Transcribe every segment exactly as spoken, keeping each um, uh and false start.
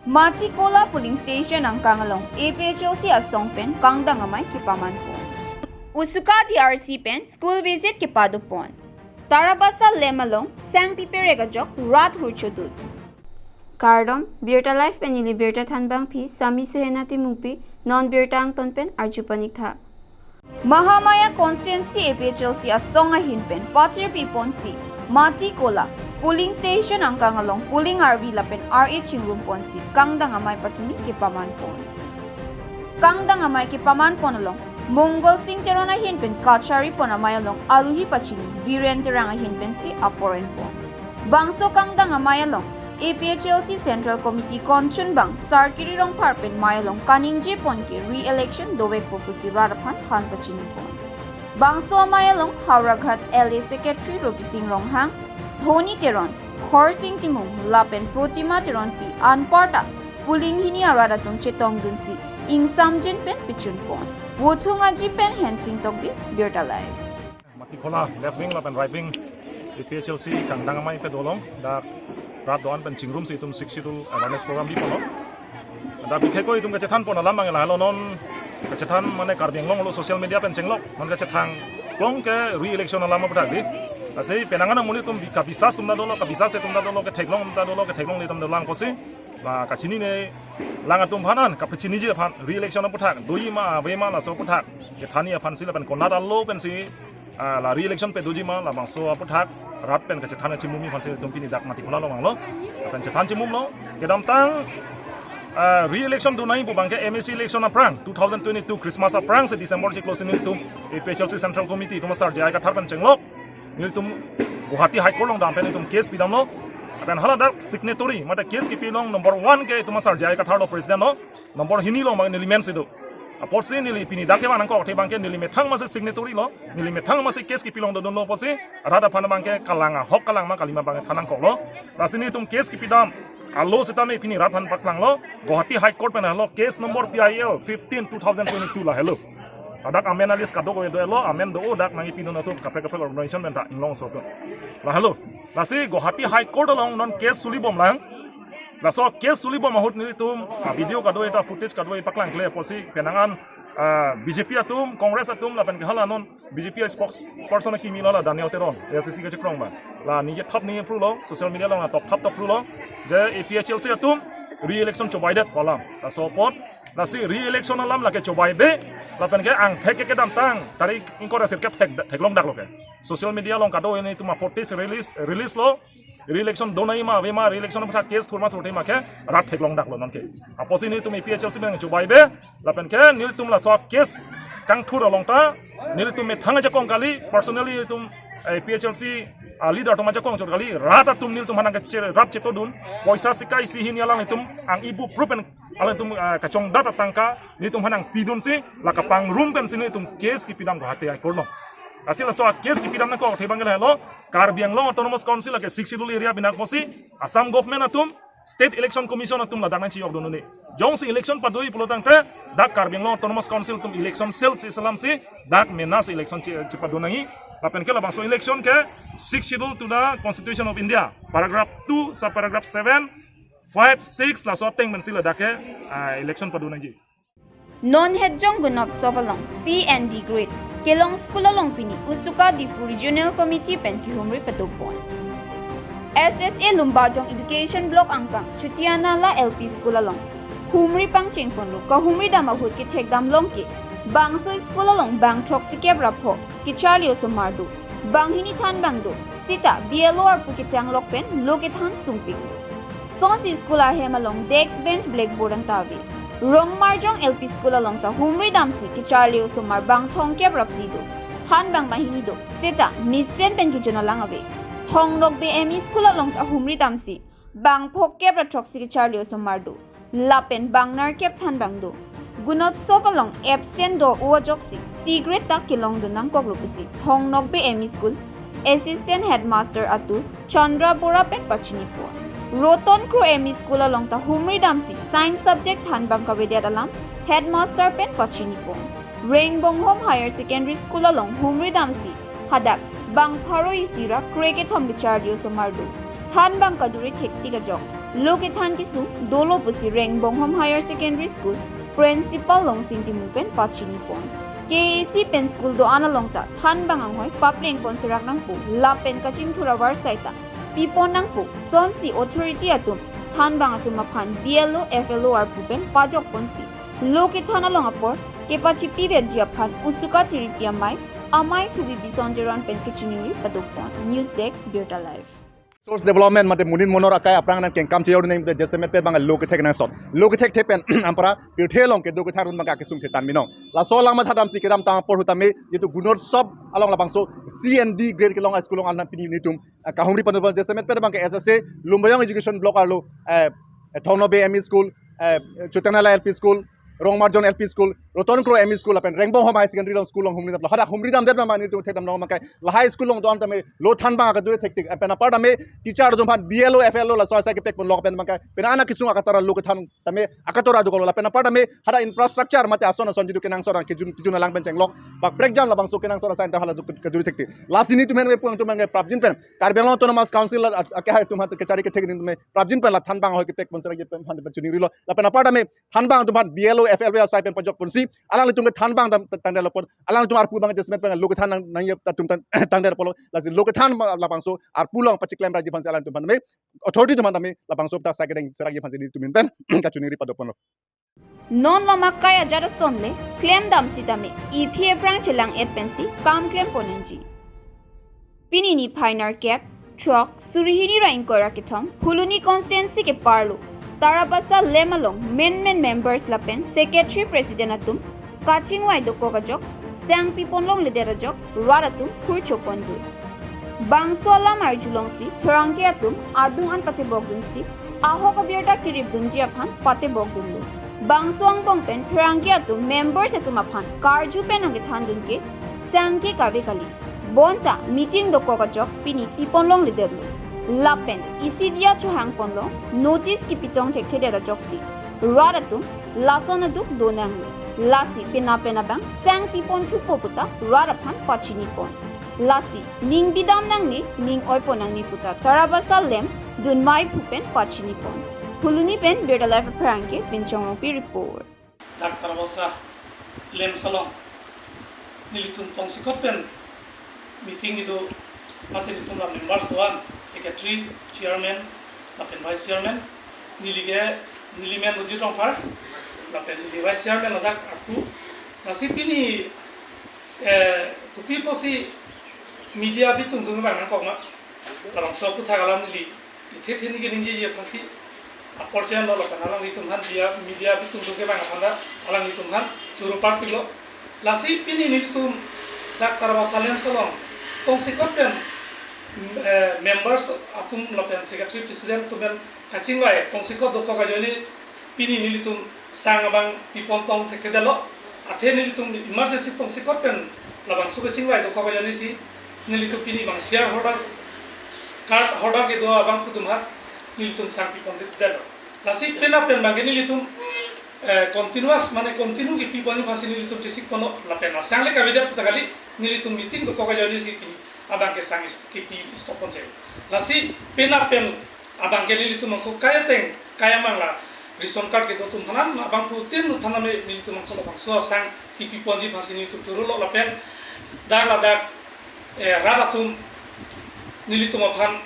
Matikola polling station angkang along A P H L C asong pen kangdang amei kepaman pon. Usuka D R C pen school visit kepado pon. Tarabasa lem along sang piperek ajok rat hurchodut. Kardom, Birta Live pen neli birta thanbangpi Sami Suhena Timungpi, non birta angton pen arju panik tha. Mahamaya constituency A P H L C asong ahin pen patir piponsi Matikola polling station angkang along polling arvi lapen R A chingrum ponsi kangdang amei patumi kepaman pon. Kangdang amei kepaman pon along Mongol Sing Teron ahin pen kachari pon amei along aluhi pachini Biren Terang ahin pensi apor en pon. Bangso kangdang amei along A P H L C Central Committee konchunbang Sarkiri Rongphar pen mei along kaningje pon ke re-election dovekpo pusi rat aphan than pachini pon. Bangso amei along Howraghat L A Secretary Robising Ronghang, Dhoni Teron, Khorsing Timung lapen Protima Teronpi anparta polling hini arat atum chetongdunsi ingsamjin pen pichun pon. Vothung Aji pen Hensing Tokbi, Birta Live. Matikola left wing lapen right wing A P H L C kangdang amei pado along dak rat do-an pen chingrumsi itum Sixth Schedule awareness program biponlo. Dak bikheko itum kachethan pon alam abang lahelo, non kachethan mane Karbi Anglong lo social media pen chenglok, non kachethang klong ke re-election alam aphuthak di. Lasi penang an amonit atum bi-, kabisas atum ta dolo, kabisas atum ta dolo, ketheklong atum ta dolo, ketheklongle atum dolang pusi la kachinine lang atum aphan an, kapachiniji aphan re-election aphuthak doji ma, ave ma, laso aphuthak kethanji aphansi lapen konat alo pensi, ah, la re-election padoji ma, labangso aphuthak rat pen kachethan chimumi aphansi itum pini dak Matikola along vanglo. Lapen chethan chimumlo, kedamtang, ah, re-election donangji pu abang ke M A C election aphrang, two thousand twenty-two Christmas aphrangsi December chiklo si nelitum A P H L C Central Committee atum asar J I Kathar pen chenglok, nelitum Guwahati High Court along dam pen itum case pidamlo. Lapen haladak signatory mate case kepi along number one ke itum asar J I Kathar lo, president lo. Number hini along abang neli mensi do. Apotsi neli pini dak kevang nangkok athe abang ke neli methang masi signatory lo, neli methang masi case kepi along dodunlo pusi rat aphan abang ke kalang ahok kalang ma kali ma abang than nangkoklo. Lasi nelitum case kepidam alo sitame pini rat aphan paklanglo, Guwahati High Court pen helo, case number P I L fifteen two thousand twenty-two lahelo. Ladak amen a-list kadokave do-etlo, amen do-o, dak nangkepidun atum kaprek kaprek organization pen ta inglong so atum. Lahelo. Lasi Guwahati High Court along non case sulibomlang. Laso case sulibom ahut nelitum, ah, video kadokave ta, footage kadokave paklangkle apotsi penang an, ah, B J P atum, Congress atum lapen ke hala non B J P a-spokesperson akimi lo la Daniel Teron, A I C C kachekrong abang. La ningje thap ningje phrulo, social media along la tokthap tokphrulo, je A P H L C atum re-election chobaidet pu alam. Laso apot, lasi re-election alam lake chobaibe, lapen ke angthek ke kedamtang tarik ingkoi ra sirkep thek, theklong daklo ke. Social media along kadokave nelitum a-footage release, release lo, re-election donangji ma, ave ma, re-election aphuthak case thur ma thurthe ma ke rat theklong daklo nonke. Apotsi nelitum A P H L C pen chobaibe, lapen ke nelitum laso case kangthur along ta nelitum methang ajakong kali, personally nelitum, eh, A P H L C, ah, leader atum ajakong chot kali, rat atum nelitum aphan nangkecherap chetodun, poisa sika isi hini alanglitum ang ibu prup pen alangtum, ah, kachongdat atangka nelitum aphan nangpidunsi la kapangrum pensi nelitum case kepidam Guwahati High Court along. Lasi laso case kepidam nangkok athe abang ke lahelo, Karbi Anglong Autonomous Council lake Sixth Schedule area binak pusi Assam government atum, State Election Commission atum ladak nangchijokdun un-e. Jongsi election padoji pulo tangte dak Karbi Anglong Autonomous Council atum election cell si selamsi dak mena si election chi-, chipadun nangji. Lapen ke labangso election ke Sixth Schedule to the Constitution of India, paragraph two, subparagraph seven, five, six laso ateng pensi ladak ke, ah, election padun nangji. Non Hetjong Gunotsav along C and D grade kelong school along pini Usuka Diphu Regional Committee pen kehumri padopon. S S A Lumbajong Education Block angkang Chutianala L P School along humri pangchengponlo. Kahumri dam ahut kethekdam long ke bangso school along bang throksi kep ra pho kecharli osomar do, bang hini thanbang do, seta B L O arpu ketanglok pen lo kethan sungpik. Sonsi school ahem along desk bench blackboard anta ave. Rongmarjong L P School along ta humri damsi kecharli osomar bang thomkep ra phli do, thanbang banghini do, seta mesen pen kejun alang ave. Thong Nokbe M E School along ta humri damsi bang phokep ra throksi kecharli osomar do, lapen bang nerkep thanbang do. Gunotsav along absent do-o ajoksi C grade ta kelongdun nangkoklo pusi Thong Nokbe M E School Assistant Headmaster atu Chandra Bora pen pachinipon. Roton Kro M E School along ta humri damsi science subject thanbang kavedet alam Headmaster pen pachinipon. Rengbonghom Higher Secondary School along humri damsi hadak Bang pharo isi ra kre kethom kecharli osomar do. Thanbang kadure thektik ajok lo kethan kesung dolo pusi Rengbonghom Higher Secondary School Principal Longsing Timung pen pachini pon. K A A C pen school do-an along ta thanbang anghoi papleng pon serak nangpo lapen kachingthur avarsai ta pipon nangpo sonsi authority atum thanbang atum aphan B L O, F L O arpu pen pajok ponsi lo kethan along apor kepachipi vetji aphan usuka tiripi amei, amei phubi Bison Teron pen kachiningri padok pon. News Desk, Birta Live. Resource development mate munin monor akai aphrang nangkengkam cheyong nang jasemet pen bang lo kethek nangsot. Lo kethek the pen anparta pirthe along kedo kethar un bang kesung thetan binong. Laso alam mathadamsi kedamtang apor ahut tame jitu Gunotsav along labangso C and D grade kelong a-school along an pini nelitum, ah, kahumri pano jasemet pen bang ke S S A Lumbajong Education Block arlo, eh, Thongnobe M E School, eh, Chaitanya Lal L P School, Rongmarjon L P School, Roton Kro M E School lapen Rengbonghom Higher Secondary along school along humri damlo. Hadak humri damdet ma nelitum thekdam long bang ke lahai school along do-an tame lo thanbang kadure thektik. Pen apar tame teacher atum aphan B L O, F L O laso asai kepek pon lo pen bang ke pen ana kesung akatora lo kethan tame akatora dokok lo lapen apar tame hadak infrastructure mate ason ason jitu kenangsot an kejun kejun alang pen chenglok bak prekjam labangso kenangsot asai ta hala kadure thektik. Lasi nelitum hen me puang atum bang ke prapjin pen Karbi Anglong Autonomous Council la ak-, akehai atum aphan kechari kethek nelitum me prapjin pen la thanbang ahoi kepek pon serak pen aphan pen chiningrilo lapen apar tame thanbang atum aphan B L O, F L O asai pen pajok ponsi alanglitum ke thanbang dam tangdet lo pon alanglitum arpu bang jasemet pen lo kethan nang nang yap atum tang tangdet pon lo lasi lo kethan labangso arpu along pachiklem raji aphansi alanglitum aphan me authority atum aphan tame labangso ta sai kedeng serak aphansi nelitum pen kachiningri padok ponlo. Non lama kai ajat ason le klemdam sitame iphi ephrang chelang-et pensi kam klem pon nangji. Pini niphai nerkep throk suri hini ra ingkoi ra kethom Phuloni constituency keparlo Tarabasa lem along menmen members lapen secretary president atum kachingvai dokok ajok sang pipon longledet ajok rat atum khurcho pon do. Bangso alam arjulongsi pherangke atum adung an patebok dunsi ahok abirta kerip dunji aphan patebok dunlo. Bangso angbong pen pherangke atum members atum aphan karju pen nangkethan dun ke sang ke kave kali. Bonta meeting dokok ajok pini pipon longledetlo. Lapen isi diya chohang ponlo notice kipitong thekthedet ajoksi rat atum lason aduk do nanglo. Lasi pena pena bang sang pipon thupo puta rat aphan pachini pon. Lasi ning bidam nangne, ning oi pon nangne puta Tarabasa lem dunmai phu pen pachini pon. Phuloni pen Birta Live apherangke Binchong Rongpi report. Dak Tarabasa lem along nelitum tongsekot pen meeting kedo mate nelitum la members do-an, secretary, chairman lapen vice chairman, neli ke neli men Rujit Rongphar lapen neli vice chairman ladak arpu. Lasi pini, eh, kopi pusi media abitung atum bang nangkok ma, labangso aputhak alam neli ithe the neli ke ningjeji aphansi apor chen lo lapen alanglitum aphan media, media abitung atum ke bang aphan ta alanglitum aphan choro parpiklo. Lasi pini nelitum dak Tarabasa lem along tongsekot pen, eh, members atum lapen secretary president atum pen kachingvai tongsekot dokok ajoine pini nelitum sang abang pipon tong thekthedetlo. Athe nelitum emergency tongsekot pen labangso kachingvai dokok ajoinesi nelitum pini bang share holder, card holder kedo abangphu atum aphan nelitum sang pipon thekthedetlo. Lasi pena pen bang ke nelitum, eh, continuous mane continue kepi pon aphansi nelitum chesik ponlo lapen asang le kavedet puta kali nelitum meeting dokok ajoinesi pini abang ke sang is-, kepi stop pon che. Lasi pena pen abang ke nelitum ako kai ateng kai amang la ration card kedo atum aphan an abangphu tin aphan an me nelitum ako labangso sang kepi ponji aphansi nelitum chorolo lapen dak ladak, eh, rat atum nelitum aphan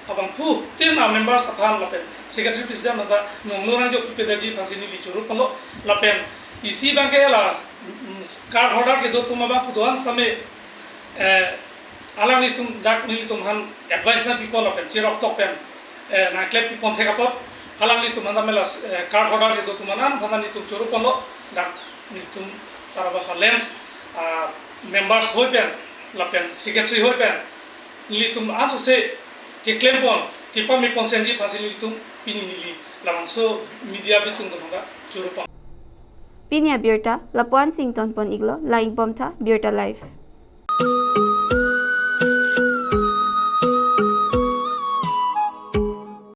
abangphu tin a members aphan lapen secretary president aphan ta nongno nangjo pipedetji aphansi neli choro ponlo lapen isi bang ke la, mm, card holder kedo atum abangphu do-an sitame, eh, alanglitum dak nelitum aphan advice nangpipon lapen cherok tok pen, eh, nangklem pipon thek apot alanglitum aphan ta me la, eh, card holder kedo atum an aphan ta nelitum choro ponlo dak nelitum Tarabasa lem, ah, members hoi pen lapen secretary hoi pen nelitum ansose keklem pon kepame pon senji aphansi nelitum pini neli labangso media abitung atum aphan ta choro pon. Pini abirta lapu-an si ington pon iklo, lang-ik bom tha, Birta Live.